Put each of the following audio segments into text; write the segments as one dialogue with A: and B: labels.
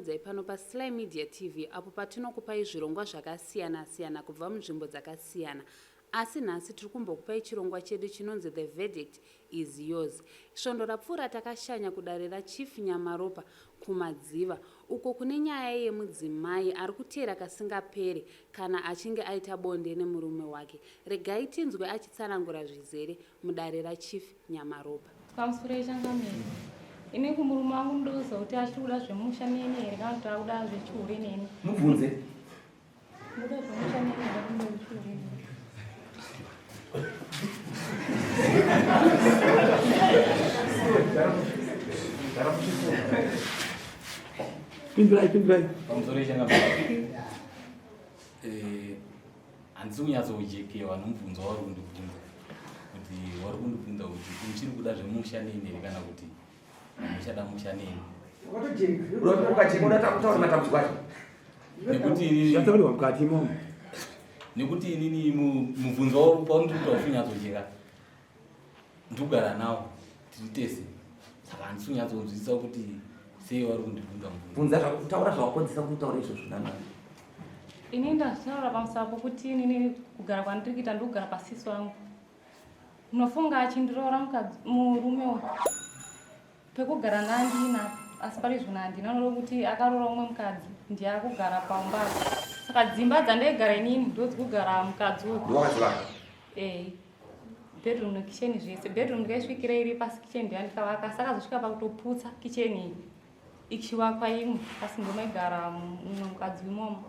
A: Tinokuchingamidzai pano paSly Media TV apo patinokupai zvirongwa zvakasiyana siyana kubva munzvimbo dzakasiyana. Asi nhasi tiri kumbokupai chirongwa chedu chinonzi The Verdict is Yours. Svondo rapfuura takashanya kudare raChief Nyamaropa kuMadziva uko kune nyaya yemudzimai ari kuteera kasingapere kana achinge aita bonde nemurume wake. Regai tinzwe achitsanangura zvizere mudare raChief Nyamaropa.
B: Pamusoro changamire. Ini kumurume wangu ndoziva kuti achiri kuda zvemusha neni here kana kuti akuda zvechihure neni.
C: Mubvunze.
B: Ndoda zvemusha neni here kana kuti zvechihure neni.
C: Pindurai, pindurai.
D: Pamusoro changamire. Eh, handisi kunyatsojekewa nomubvunzo wauri kundibvunza kuti wari kundibvunza kuti uchiri kuda zvemusha neni here kana kuti muchada musha neni
C: ukajeka matambudziko acho
D: nekuti inini
C: zvataurwa mukati imomo
D: nekuti inini mubvunzo wauri pauri kuti hausi kunyatsojeka ndikugara nawo tiri tese saka handisi kunyatsonzwisisa kuti sei vari kundibvunza mubvunzo
C: bvunza taura zvawakonzesa kuti utaure izvozvo nana
B: Ini ndazvitaura pamusana pokuti inini kugara kwandiri kuita ndikugara pasisi wangu. Unofunga achindiroora mukadzi murume uyu pekugara ndandina asi pari zvino handina unoda kuti akaroora umwe mukadzi ndiye akugara paumba apa. Saka dzimba dzandaigara inini ndodzikugara mukadzi uyu.
C: Ndowakadzivaka?
B: Eh. Bedroom nekitchen zvese. Bedroom ndikaisvikira iri pasi kitchen ndiyandikavaka saka azosvika pakutoputsa kitchen iyi. Ichivakwa imwe asi ndomaigara mumwe mukadzi imomo.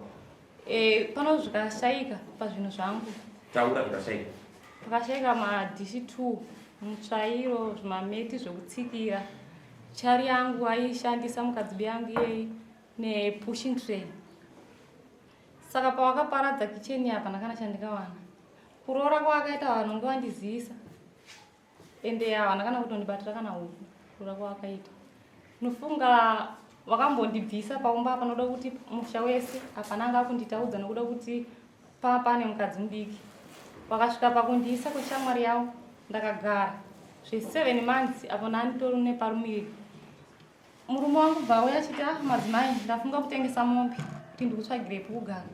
B: Eh, pano zvikashaika pazvinhu zvangu.
C: Taura zvikashaika.
B: Pakashaika madhishi 2, mutsvairo, zvimameti zvekutsikira. Chari yangu aishandisa mukadzi biyangu iyeyi nepushing tray. Saka pawakaparadza kitchen hapana kana chandikawana. Kuroora kwaakaita vanhu vange vandizivisa. Ende havana kana kutondibatira kana huku kuroora kwaakaita. Nofunga wakambondibvisa paumba apa noda kuti musha wese hapana anga akunditaudza nokuda kuti pane mukadzi mudiki. Wakasvika pakundiisa kweshamwari yavo ndakagara zve 7 months apo ndanditori neparumiri. Murume wangu bva auya achiti ah madzimai ndafunga kutengesa mombe kuti ndikutsvagire pekugara.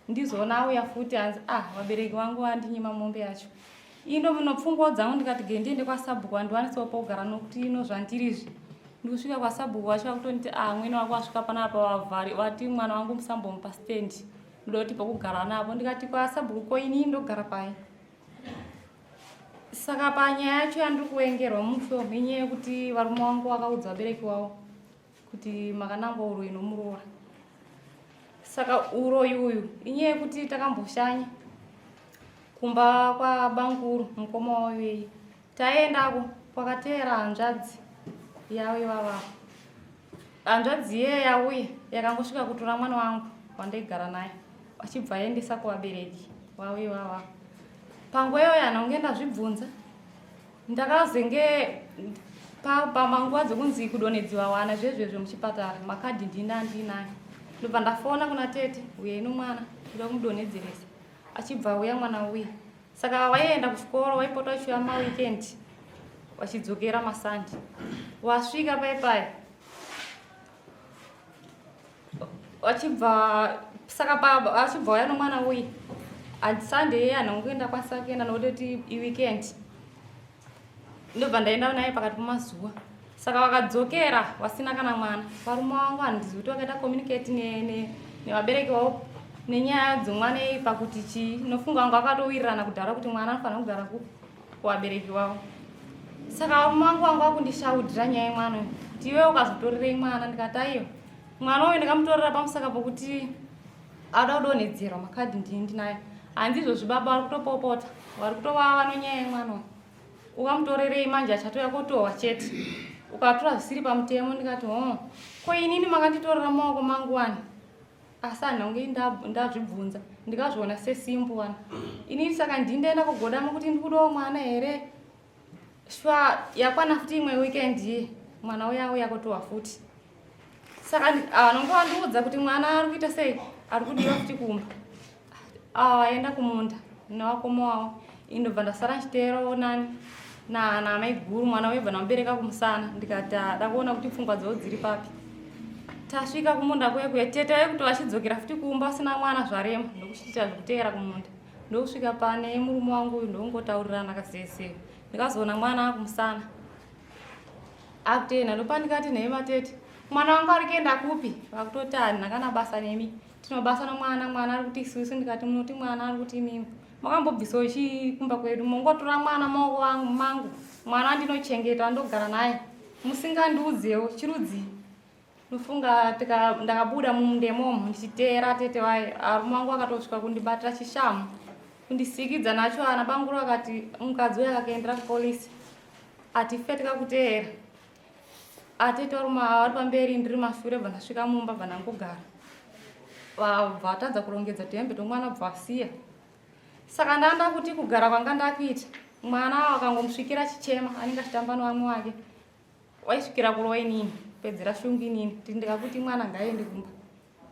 B: Ndizoona auya futi hanzi ah vabereki vangu vandinyima mombe yacho. Ino muno pfungwa dzangu ndikati ge ndiende kwasabhuku andiwanisewo pekugara nokuti ino zvandiri izvi. Ndikusvika kwasabhuku wacho vakutonditi ah mwene wako wasvika panapa vavhari vati mwana wangu musambomupa stand. Ndoda kuti pekugara napo ndikati kwasabhuku ko ini ndogara pai. Saka panyaya yacho yandiri kuvengerwa musho inyaya yekuti varume vangu vakaudza vabereki wavo kuti makanangwa uroyi nomuroora. Saka uroyi uyu inyaya yekuti takamboshanya kumba kwabanguru mukoma wavo iyeyi. Taendako kwakateera hanzvadzi yavo ivava. Hanzvadzi iye yauya yakangosvika kutora mwana wangu wandaigara naye achibva aendesa kuvabereki wavo ivava. Panguva iyoyo handina kunge ndazvibvunza. Ndakazenge pamanguva dzekunzi kudonhedziwa wana zvezvezve muchipatara makadhi ndini andinayo. Ndobva ndafona kuna tete uye ino mwana ndoda kumudonhedzeresa. Achibva auya mwana uye. Saka waienda kuchikoro waipota uchiuya maweekend wachidzokera masandi. Wasvika pai pai wachibva saka achibva waya nomwana uye sunday iye hanhu kuenda kwanisa kuenda nokutoti iweekend ndobva ndaenda naye pakati pemazuva saka vakadzokera vasina kana mwana varume vangu handizivi kuti vakaita communicate nevabereki vavo nenyaya dzomwana iyi pakuti chii nofunga vangu vakatowirirana kudhara kuti mwana anofanira kugara kuvabereki vavo saka varume vangu vangu vakundishaudhira nyaya yemwana uyu kuti iwe ukazotorerei mwana ndikati aiwa mwana uyu ndikamutorera pamusaka pokuti ada kudonhedzerwa makadhi ndini ndinayo hanzi izvozvi baba vari kutopopota vari kutovava nonyaya yemwana uyu ukamutorerei manje achatouya kotohwa chete ukatora zvisiri pamutemo ndikati ho ko inini makanditorera maoko mangu wani asi hanonge ndazvibvunza ndikazviona sesimbu wani inini saka ndini ndaenda kugodama kuti ndikudawo mwana here shuwa yakwana futi imwe weekend iye mwana uya auya kotohwa futi saka vanonge vandiudza kuti mwana ari kuita sei ari kudiwa futi kumba aenda kumunda nevakoma wavo indobva ndasara ndichiteerawo nani naamaiguru mwana uye bva ndamubereka kumusana ndikati ada kuona kuti pfungwa dzavo dziri papi. Tasvika kumunda kuye kuye tete vekuti vachidzokera futi kumba asina mwana zvarema ndokuchiita zvekuteera kumunda. Ndokusvika pane murume wangu uyu ndokungotaurirana kasese. Ndikazoona mwana akumusana. Akutena ndopandikati nhai matete mwana wangu ari kuenda kupi? Vakutoti handina kana basa nemi. Tinobasa nomwana mwana ari kuti isusu ndikati munoti mwana ari kuti imimi. Makambobvisawo chii kumba kwedu mongotora mwana maoko angu mangu mwana wandinochengeta ndogara naye musingandiudzewo chirudzii ndofunga ndakabuda mumunda imomo ndichiteera tete vaye arume wangu akatosvika kundibatira chishamu kundisikidza nacho ana banguru akati mukadzi uyo akakuendera kupolisi atife tikakuteera atete varume ava vari pamberi ndiri mashure bva ndasvika mumba bva ndangogara vatadza kurongedza tuhembe twemwana bva vasiya saka ndanda kuti kugara kwanga ndakuita mwana akangomusvikira chichema anenge achitamba nevamwe wake waisvikira kurova inini pedzera shungu inini kuti ndikakuti mwana ngaaende kumba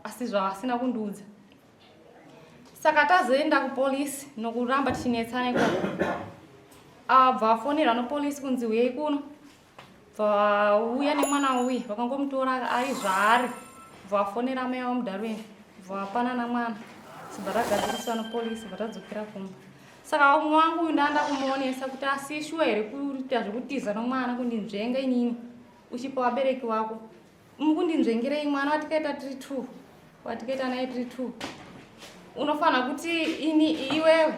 B: asi zvavasina kundiudza saka tazoenda kupolisi nokuramba tichinetsana ikoko abva afonerwa nopolisi kunzi uyei kuno bva uya nemwana uye vakangomutora ari zvaari bva vafonera amai vavo mudarweni bva vapanana mwana sibva tagadziriswa nopolisi bva tadzokera kumba saka umwe wangu uyu ndanda kumuonesa kuti asi shuwa here kuita zvekutiza nomwana kundinzvenga inini uchipa vabereki wako mukundinzvengerei mwana watikaita tiri two watikaita naye tiri two unofanira kuti ini iwewe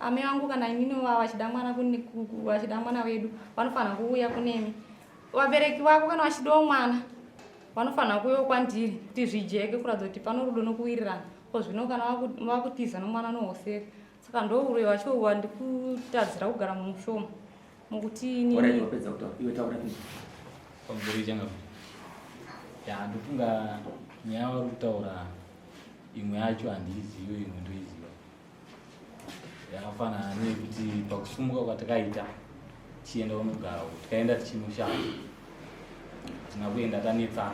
B: amai vangu kana inini vachida mwana vachida mwana wedu vanofanira kuuya kunemi vabereki vako kana vachidawo mwana vanofanira kuuyawo kwandiri kuti zvijeke kuratidza kuti pano rudo nokuwirirana ko zvino kana vakutiza nomwana nohosera saka ndouroyi wacho wandikutadzira kugara mumushomo mukuti inini
D: pamusoro changamire ya ndofunga nyaya vari kutaura imwe yacho handiizive imwe ndoiziva yakafanana neyekuti pakusumuka kwatakaita tichienda kunogara uko tikaenda tichinoshanda tina kuenda tanetsana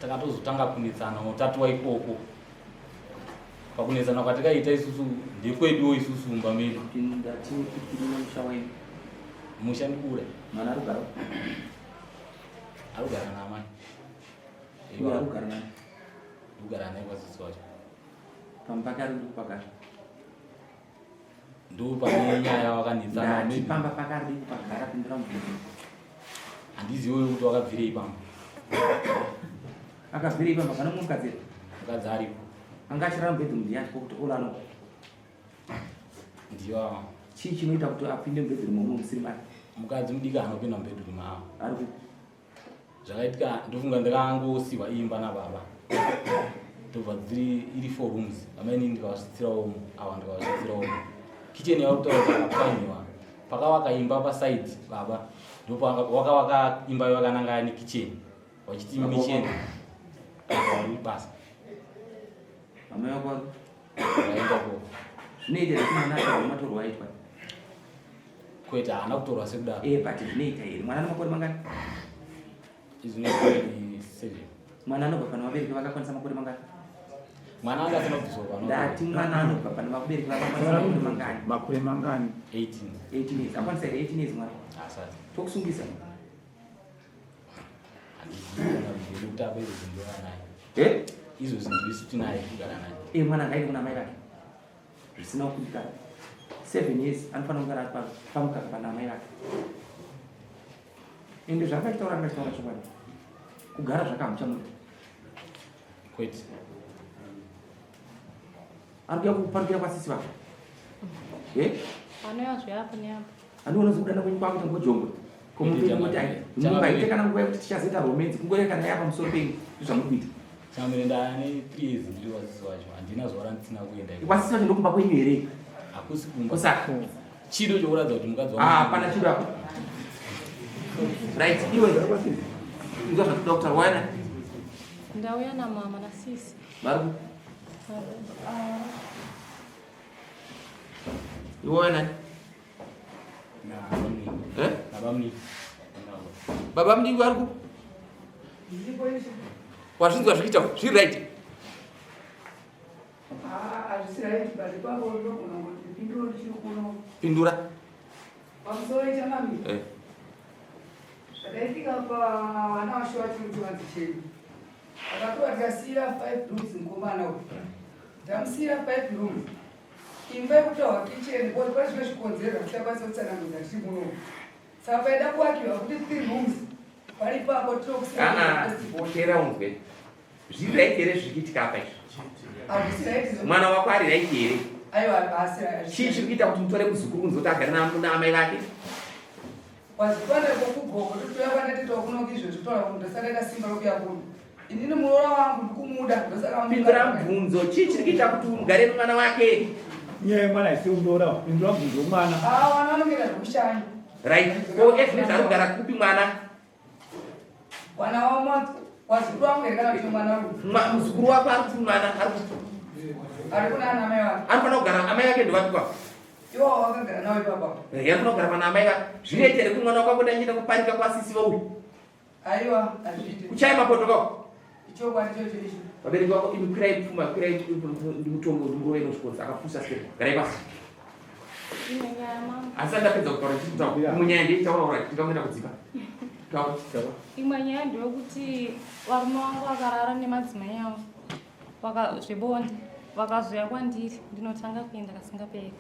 D: takatozotanga kunetsanawo tatiwa ikoko pakunetsana kwatakaita isusu ndekweduwo isusu mumba medu
C: musha wenyu
D: musha ndikure
C: mwana arikugara
D: arikugara naamai
C: arikugara nani
D: ndikugara naye kwasisi wacho
C: pamba pake ari kupagara
D: ndo pane nyaya wakanetsana
C: ndati pamba pake ari kupagara pindura mubvunzo
D: handizivi kuti wakabvirei pamba
C: akabvirei pamba pane mumwe mukadzi here
D: mukadzi aripo
C: anga achirara mubedroom ndiyani kokuti olano
D: ndiyo
C: chii chinoita kuti apinde mubedroom momwe musiri mari
D: mukadzi mudiki anopinda mubedroom avo
C: ari kupi
D: zvakaitika ndofunga ndakangosiwa imba nababa ndobva dziri iri four rooms amaini ndikavasvitsirawo umu ava ndikavasvitsirawo umu kitchen yava kutaura kuti akapwanyiwa pakavaka imba paside baba ndopawakavaka imba yakananga nekitchen vachiti micheni basa
C: amai vako vari
D: vaenda ko
C: zvinoita here kuti mwana atorwa matorwa aitwa
D: kwete haana kutorwa sekudaro
C: eh but zvinoita here mwana ane makore mangani
D: izvi ne7
C: mwana anobva pane vabereki vakakwanisa makore mangani
D: mwana anga asina kubviswa pano
C: ndati mwana anobva pane vabereki vakakwanisa makore mangani
E: makore mangani
D: 18
C: 18 years akwanisa here 18 years mwana
D: asati
C: tokusungisa
D: handizivi kana kuti nekuti apa izvo zindu naye
C: eh
D: izvo zindu isu tinaye kugara naye
C: eh mwana ngaende kuna mai vake zvisina kukundikana 7 years anofanira kugara ari pamukaka pana amai vake ende zvaakachitaura angachitaura chokwadi kugara zvakahamuchamuda
D: kwete
C: ari kuya kuparukira kwasisi vake e
B: anouya zveapo neapo
C: handiona sekudana kwenyu kwakuita ngojongwe komupenyu ai mungaite kana nguva yekuti tichazoita romance kungore kana yapa pamusoro penyu ndizvamuri kuita
D: changamire ndane 3 years ndiri kwasisi wacho handina zuva randisina kuenda ikoko.
C: kwasisi vacho ndokumba kwenyu here
D: hakusi kumba
C: kusaka
D: chido chokuratidza kuti mukadzi wangu-
C: Ah, pana chido apo right iwe inzwa zvatoda kutaura wayana
B: ndauya namama nasisi
C: vari ku iwe wayanani
D: Nabamniki.
C: Eh?
D: Nabamniki.
C: baba mudingi vari ku wazvinzwa zvikuita zviri right
F: Hazvisi right but ipapo ndogona kuti pinduro ndichiri kuno
C: pindura
F: pamusoro ichangamira
C: Eh.
F: Zvakaitika pavana vashe vacho muchivanze chedu. Akapiwa tikasiira 5 rooms mukomana uyu. Tamusiira 5 rooms. Imba yekutaura kitchen because pane zvimwe zvikonzero zvatichakwanisa kutsanangudza tiri muno. Saka paida kuvakiwa kuti 3 rooms pari ipapo tinokusiira.
C: Teera unzwe. Zviri right here zviri kuitika apa izvi? Mwana wako ari right here? Chii chiri kuita kuti mutore muzukuru kunzi kuti agare naamai vake?
F: Wazipanda kokugogo totouya kwanatete wakunoki izvezvi totaura kuti ndosaka ita simba rokuya kuno. Inini muroora wangu ndikumuda ndosaka
C: Pindura mubvunzo, chii chiri kuita kuti mugare nemwana wake?
E: Nyaya yemwana haisi muroora, pindura mubvunzo wemwana.
F: Ah, wana vanongoita zvekushanya.
C: Right. Ko ezvinezvi ari kugara kupi mwana?
F: Mwana wa wazukuru wangu here kana kuti mwana wangu?
C: Muzukuru wako ari kuti mwana ari kuti
F: ari kuna ana amai vake.
C: Anofanira kugara amai vake ndovapikwa.
F: Iwo wakagara nawo ipapa.
C: Eh, anofanira kugara pana amai vake. Zvinoita here kuti mwana wako abuda achienda kuparika kwasisi vouyu?
F: Aiwa, hazviite.
C: Kuchaya mapoto kako.
F: Ichokwadi chocho icho.
C: Vabereki vako imi kwirai pfuma, kwirai ndimutongo ndimurove nosvikonzi akapusa sei. Garai pasi.
B: Imwe nyaya mama.
C: Asi andapedza kutaura ndichitaura. Imwe nyaya ndeichitaura ura tingamuenda kudzipa. Taura, taura.
B: Imwe nyaya ndeyekuti varume vangu vakarara nemadzimai avo vaka zvebonde vakazouya kwandiri ndinotanga kuenda kasingaperi.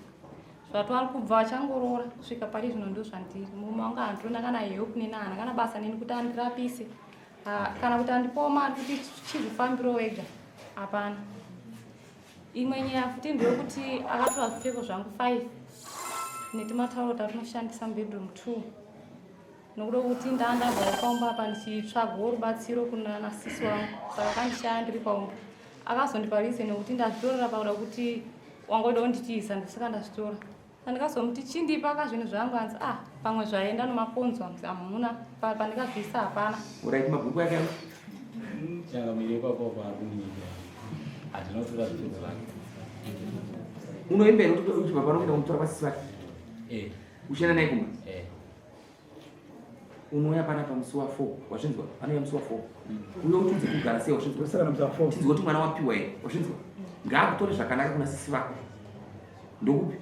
B: Zvatwari kubva vachangoroora kusvika pari zvino ndozvandiri. Murume wangu handina kana help neni haana kana basa neni kuti andirapise. Ah, kana kuti andipowo mari kuti chizvifambiro wega hapana. Imwe nyaya futi ndeyekuti akatora zvipfeko zvangu 5 netumatauro tatinoshandisa mubedroom 2 nokuda kuti ndandabvawo paumba apa ndichitsvagawo rubatsiro kuna nasisi wangu saka akandishaya ndiri paumba akazondipa reason yekuti ndazvitorera pakuda kuti wangoda kunditiza ndosaka ndazvitora Pandikazomuti chindipa ka zvinhu zvangu anzi ah pamwe zvaenda nomakonzo hamuna pandikazviisa hapana.
C: Uraiti mabhuku yake ano?
D: Changamire ipapo paari kundinyepera. Handina kutora zvipfeko zvake.
C: Unoimba here kuti uchibva pano kuenda kumutora kwasisi vake?
D: Eh.
C: Uchienda naye kumba?
D: Eh.
C: Unouya panapa musi wa 4 wazvinzwa? Anouya musi wa 4. Uyo utudze kugara sei wazvinzwa?
E: Tosangana musi wa 4.
C: Tinzwe kuti mwana wapiwa here wazvinzwa? Ngaakutore zvakanaka kuna sisi vako. Ndokupi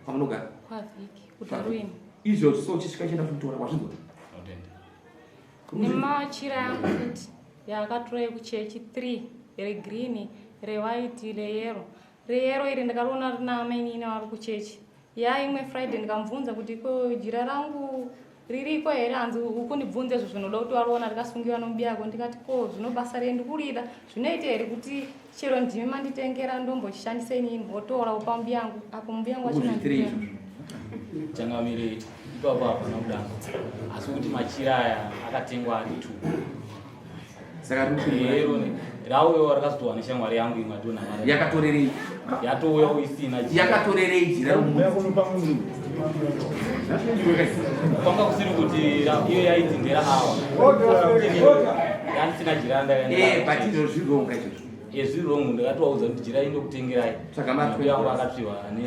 C: kwamunogara?
B: KwaVhiki kuDarwin.
C: Izvozvo so uchisvika chienda kunotora wazvinzwa?
D: Ndotenda.
B: Nemachira yangu futi yaakatora yekuchechi 3 regreen rewhite reyero reyero iri ndakariona rina amainini vari kuchechi ya imwe Friday ndikamubvunza kuti ko jira rangu ririko here hanzi ukundibvunza izvo zvinoda kuti wariona rikasungiwa nomubiyako ndikati ko zvino basa rei ndikurida zvinoita here kuti chero ndimi manditengera ndombochishandisa inini wotora wopa mubiyangu apo mubiyangu wacho
C: Ukuzvitire izvozvo.
D: Changamire ipapo hapana kudaro. Asi kuti machira aya akatengwa ari two.
C: Saka riri kupindura.
D: Rero rauyewo rakazotorwa neshamwari yangu imwe atona mari.
C: Yakatorerei?
D: Yatouyawo isina jira.
C: Yakatorerei jira
E: Uya
C: romunhu?
E: kunopa munhu.
D: Kwanga kusiri kuti iyo yaiti ndera awa. Yandisina jira ndakaenda.
C: Eh, but izvo zviri wrong izvozvo.
D: Eh, zviri wrong ndakatovaudza kuti jira indokutengerai.
C: Tsvaga mari
D: yangu akapiwa ne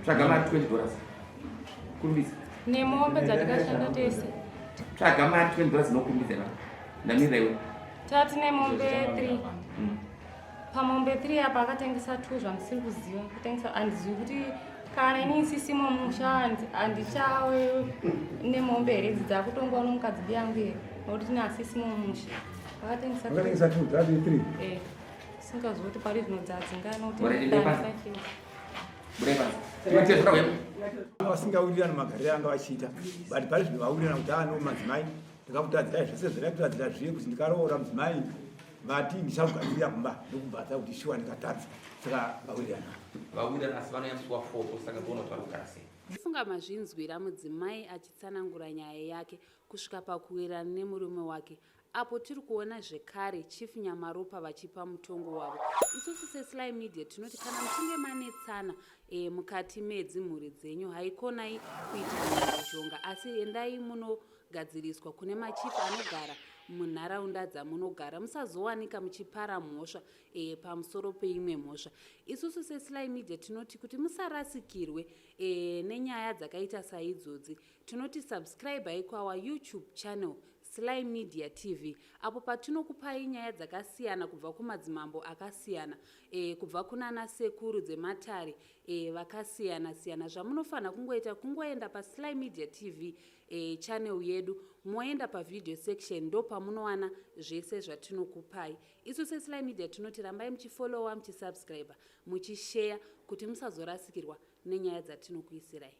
C: Tsvaga mari 20 dollars. Kurumbidza.
B: Nemombe dzatikashanda tese.
C: Tsvaga mari 20 dollars inokurumbidza ipapo. Ndamirira iwe.
B: Tati nemombe 3. Pamombe 3 apa akatengesa 2 zvandisiri kuziva. Kutengesa handizivi kuti kana ini isisimo musha handichawe nemombe here idzi dzakutongwa nomukadzi biyangu here nokuti tine asisimo musha. Akatengesa 2.
E: Akatengesa 2, dzati 3.
B: Eh. Singazivi kuti pari zvino dzadzingana nokuti
C: Ora, ende pasi.
B: 5 years.
C: Budai pasi. Tinoita zvakauya.
E: Vasingawirirani magariro anga vachiita but pari zvino vawirirana kuti ano madzimai ndakakutadzirai zvese zvandakutadzira zviye kuti ndikaroora mudzimai vati ndichakugadzirira kumba ndokubvadza kuti shuwa ndikatadza saka vawirirana.
C: Vawirirana asi vanouya musi wa 4 saka toona kuti vari kugara sei.
A: Funga mazvinzwira mudzimai achitsanangura nyaya yake kusvika pakuwirirana nemurume wake apo tiri kuona zvekare Chief Nyamaropa vachipa mutongo wavo. Isusu seSly Media tinoti kana muchinge manetsana e, mukati medzimhuri dzenyu haikonai kuita mhirizhonga asi endai munogadziriswa kune machief anogara munharaunda dzamunogara musazowanika muchipara mhosva e, pamusoro peimwe mhosva. Isusu seSly Media tinoti kuti musarasikirwe e, nenyaya dzakaita saidzodzi tinoti subscribe kuour YouTube channel. Sly Media TV apo patinokupai nyaya dzakasiyana kubva kumadzimambo akasiyana e, kubva kunana sekuru dzematare e, vakasiyana siyana. Zvamunofanira kungoita kungoenda paSly Media TV e, channel yedu moenda pavideo section ndo pamunowana zvese zvatinokupai. Isu seSly Media tinoti rambai muchifollowa, muchisubscribe, muchisheya kuti musazorasikirwa nenyaya dzatinokuisirai.